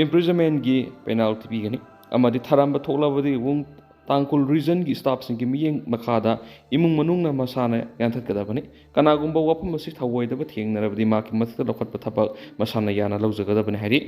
imprisonmentꯒꯤ penalty ꯄꯤꯒꯅꯤ ꯑꯃꯗꯤ ꯊꯔꯝꯕ ꯊꯣꯛꯂꯕꯗꯤ ꯋꯨꯡ ꯇꯥꯡꯈꯨꯜ ꯔꯤꯖꯟꯒꯤ ꯁ꯭ꯇꯥꯐꯁꯤꯡꯒꯤ ꯃꯤꯠꯌꯦꯡ ꯃꯈꯥꯗ ꯏꯃꯨꯡ ꯃꯅꯨꯡꯅ ꯃꯁꯥꯅ ꯌꯥꯟꯊꯠꯀꯗꯕꯅꯤ꯫ ꯀꯅꯥꯒꯨꯝꯕ ꯋꯥꯐꯝ ꯑꯁꯤ ꯊꯧꯑꯣꯏꯗꯕ ꯊꯦꯡꯅꯔꯕꯗꯤ ꯃꯍꯥꯛꯀꯤ ꯃꯊꯛꯇ ꯂꯧꯈꯠꯄ ꯊꯕꯛ ꯃꯁꯥꯅ ꯌꯥꯅ ꯂꯧꯖꯒꯗꯕꯅꯤ ꯍꯥꯏꯔꯤ꯫